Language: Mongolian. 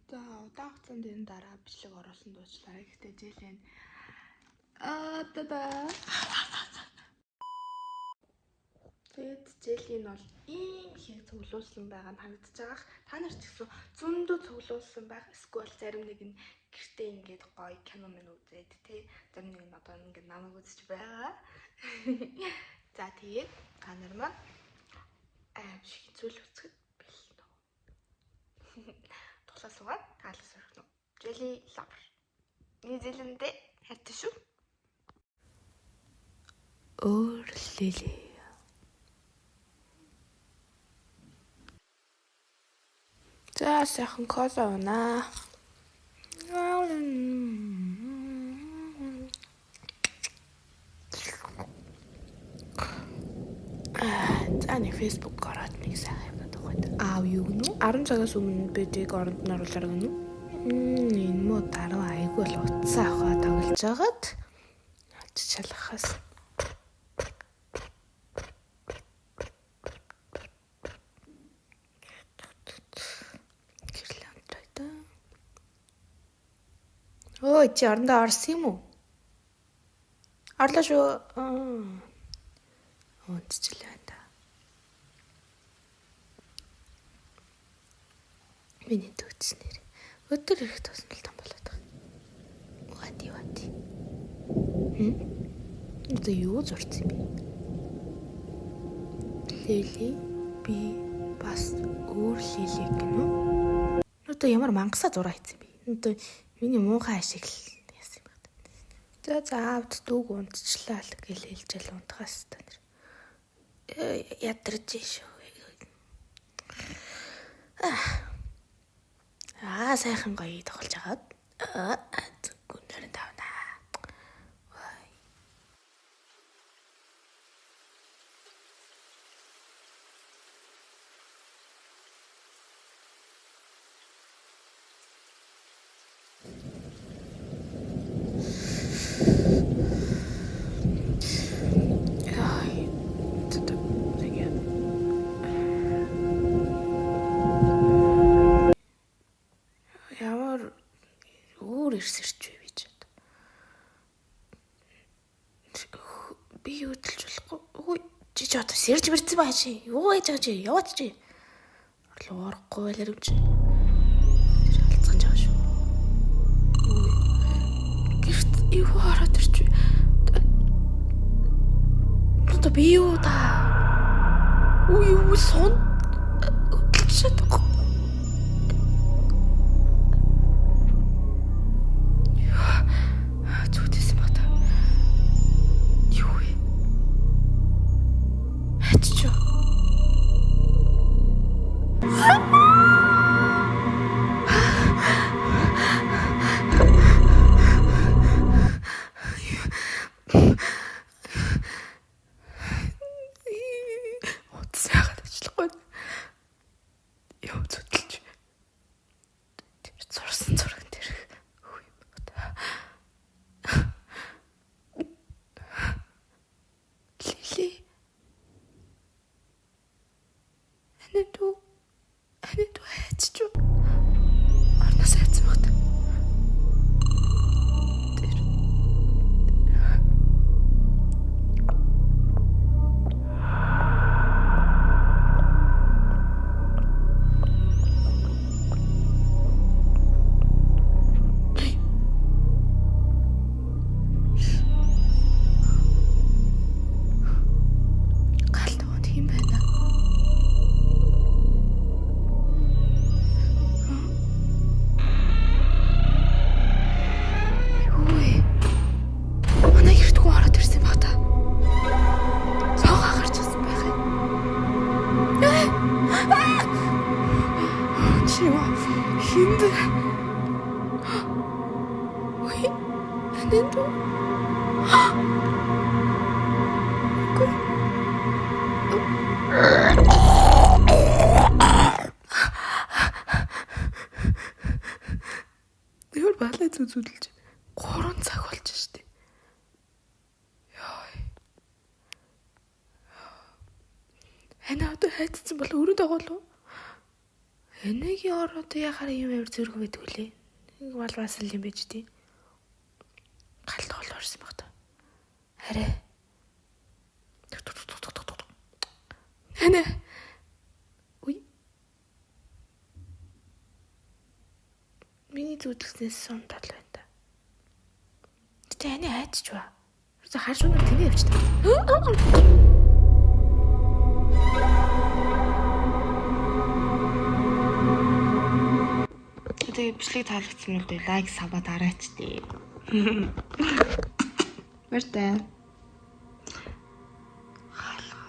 За, удаан хугацаанд энэ дараа бичлэг оруулсан дуучлаарай. Гэхдээ Jelly аа та. Тэгээд Jelly нь бол ийм их цуглуулсан байгаа нь харагдаж байгаах. Та нар ч гэсэн зөндөө цуглуулсан байх. Эсвэл зарим нэг нь гэртээ ингээд гоё кино мэн үзээд тий. Зарим нэг нь одоо ингээд намайг үзэж байгаа. За, тэгээд та нар маань аим шиг зүйл үзэхэд бэлэн үү? Тухлаа суугаад таалал сорхно. Jelly lover. Низэлэндээ хайртай шүү. Өөр лили. За, сайхан кола унаа. За, нэг Facebook ороод нэг сайхан юм байдаг. Аав юу гэнэ? 10 цагаас өмнө бидийг оронд нь оруулаар гэнэ. Энэ мó дараа айгүй л утсаа авахаа тоглож агаад очиж шалгахаас. Гэрлээ унтраа да. Ой, чи орондоо орсон юм уу? Орлоо шүү. Унтчихлаа та. Миний дүүц нэр. Өдөр ирэх тусам л том болоод байгаа. Вати вати. Хм? Одоо юу зурцсан юм бэ? Лили би бас өөр лили гэнэ үү? Одоо ямар мангасаа зураа хийсэн бэ? Одоо миний муухай ашигла яасан юм бэ? За за, аавд дүүг унтчлаа л гэж хэлжэл унтахаас та нэр. Ядарч шүү. Аа, сайхан гоё тоглож агаад гүнээр тавна. Вай. Яй. Тэгээд ямар өөр ирсэрч вэ би ч одоо. Би юу төлж болохгүй. Үгүй, чи ч одоо сэрж мэрцэн баа чи. Юу яаж байгаа чи? Яваад чи. Орлоо орохгүй байлаар юм чи. Тэр алдсан жаа шүү. Үгүй. Гэрт юу ороод ирч вэ? Одоо би юу та? Үгүй юу сон хөдөлж чадахгүй. Зүгтээсэн баг та. Юу вэ? Хачиж. Утас яагаад ажиллахгүй? Юу зүтэлж. Тэр зурсан зураг дээр хүү юм ба та. Лили. Аниту. Аниту хайчиж. Орноос хайцсан баг та. Тэр гал тогоонд хэн байна? Юу вэ? Манай гэрт хүн ороод ирсэн баг та. Цоогоо гарч ирсэн байх юм. Чи юу? Хэн бэ? Ой, аниту. Үгүй. Тэр балай зүг зүдэлж 3 цаг болж штэ. Йой. Ана одоо хайцсан бол өрөө дагуулв. Энэгийн ороод яхаар юм амар зөргөн байдаг үлээ. Нэг балбаасал юм байж тий. Гал тоол орсон баг та. Арай. Анэ. Уй. Миний зүудлснээс сум тал байна та. Гэтэ ани айдч ба. Хар шунаар тэний явчихдаг. Тэгээ бичлэг таалагдсан бол лайк, саба дараач тий. Баяртай. Хаалга.